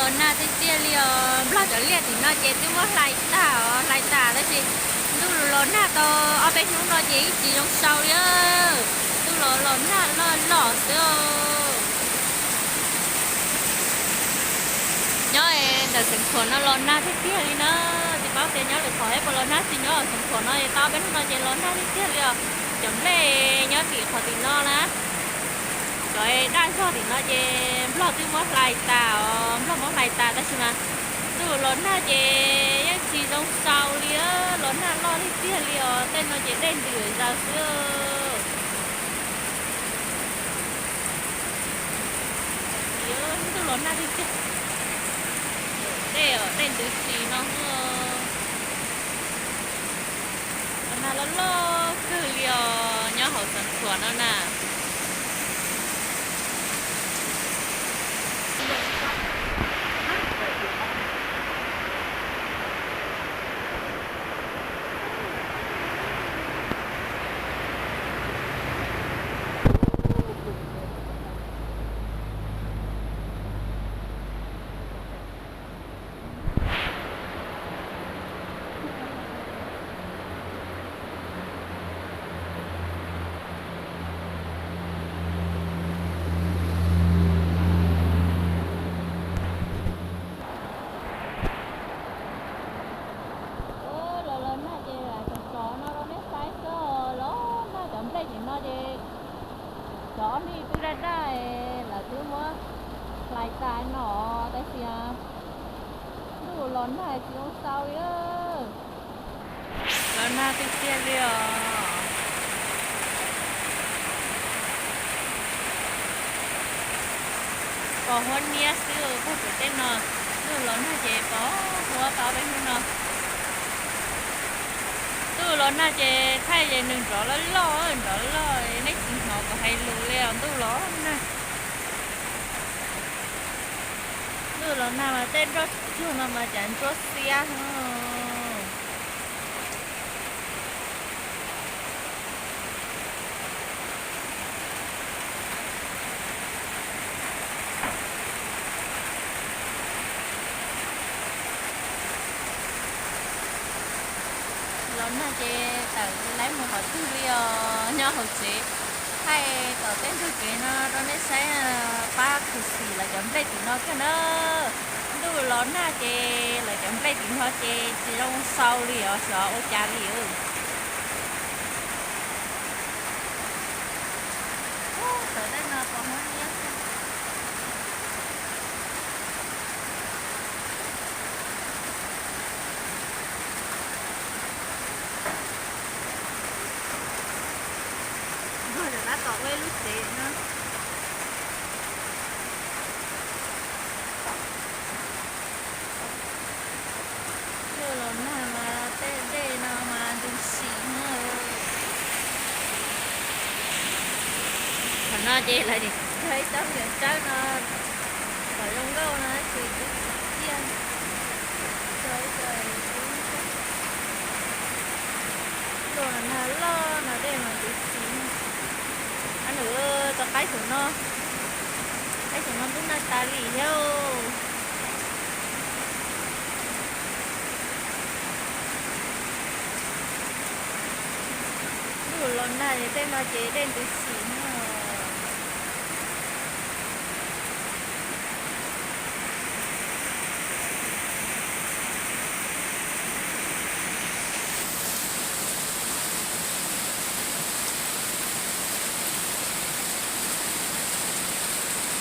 Los nag tiag tiag li os, Nplog cov liaj tim no ces twb muab hlais tag os, hlais tas tab sis ntuj los nag tau ob peb hnub no ces yeej tsis zoo sau li. Ntuj los los nag loj loj xwb. Nyob ntawm Xeev Khuam no los nag tiag tiag li na, tsis paub tias nyob lwm qhov puas los nag, tsis nyob Xeev Khuam no es tau ob peb hnub no ces los nag tiag tiag li os. Cov nplej nyob tim qhov tim no na, cov daj zog tim no ces Nplog twb muab hlais tas os, Nplog muab hlais tas tab sis mas ntuj los nag ces yeej tsis zoo sau li, los nag loj tiag tiag li os, tej no ces dej ntws zaws xwb. Ntuj los nag tiag tiag, dej, dej ntws tsis no. Los nag loj loj kawg li os, nyob hauv Xeev Khuam no na. Los los nag ces lam tsom tsom no rau nej saib xwb, los nag cov nplej tim no ces cov ob hnub twb daj daj, lawv twb muab hlais tas no tab sis ntuj los nag tsis zoo sau li. Los nag tiag tiag li os. Pos huab niab xwb, puag pem tej no, ntuj los nag ces pos huab tau peb hnub no. Ntuj los nag ces thaij ces nws nrov loj loj, nrov loj nej tsis hnov kuv hais lus li os, ntuj los nag. Ntuj los nag mas tej nroj tsuag no mas cas ntsuab xiab. Los nag ces tawm tsis laib mus qhov twg li os, nyob hauv tsev thaij tom tej ntug kev no rau nej saib, pab khuv xim lawv cov nplej tim no kawg na. Ntuj los nag ces lawv cov nplej tim no ces tsis zoo sau li os, xyov ua cas li. Tom tej no pos huab niab xwb. Nplog tab tom ua ib lub tsev no. Ntuj los nag mas tej dej no mas ntws sim na. Qhov no ces lawv tseem cog ib tsob nkaus tsawb no kom zoo nkauj no ces twb tsis ciaj. Cog ib co, ntuj los nag loj no dej mas ntws sim. Ab nws, tau qaib saum no, qaib saum no ntub nag tas li thiab. Ntuj los nag tej no ces dej ntws sim no.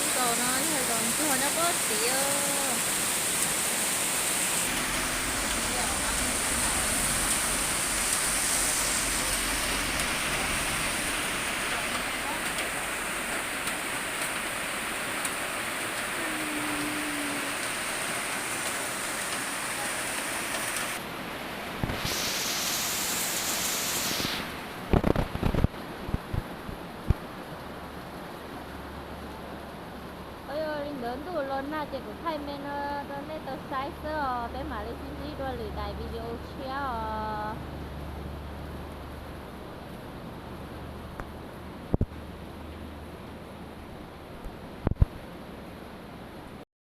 Lub zos no yog zos ntsuag nyob pob tid. Li ntawd ntuj los nag ces kuv thaij me no rau nej tau saib xwb os, peb mam li sib ntsib dua lwm daim video tshiab os.